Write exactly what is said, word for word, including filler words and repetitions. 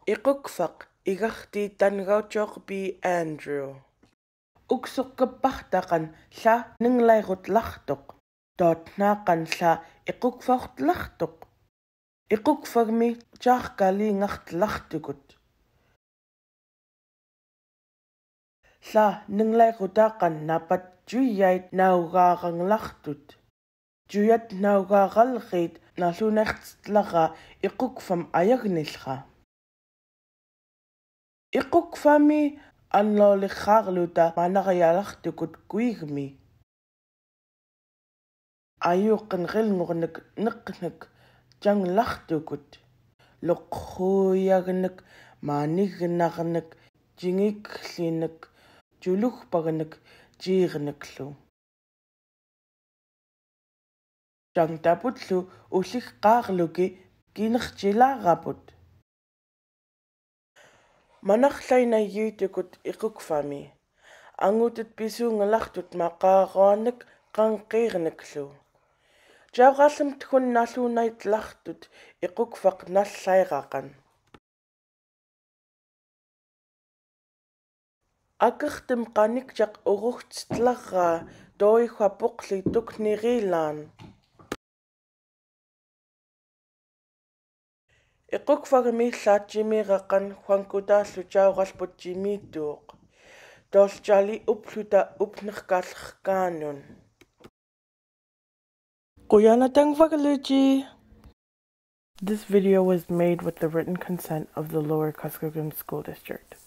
Ikukfak igakti tangautiok bi Andrew. Uksuk kebaktakan la nenglairut laktuk. Dot nakan la ikukfak laktuk. Ikukfak mi cakali ngak laktukut. La nenglairutakan napat juyait naugagang laktut. Juyat naugagalkit nalunaiktlaga ikukfam ayagnilga. Ikukfami anlolikharluta manakayalaktukut kuigmi. Ayukin rilngurnik niknik janglaktukut. Lukhuyagnik, manignarnik, jingiklinik, julukpagnik, jirniklu. Jangtaputlu ulikharluki kinirjilaraput. Manakdainayutukut ikukfami. Angutut pisunglakut makaroanik kangkirniklu. Jaukalimtkun nalunaitlakut ikukfak naldairakan. Akirtim kanikjak urukjtlara doihua pukli tuknirilan. Ikukfak mi lajimirakan huangkudalu jaukalput jimituuk. Doljali upluta upnirkalkanun. Kuyanatang Vagaluji. This video was made with the written consent of the Lower Kuskokwim School District.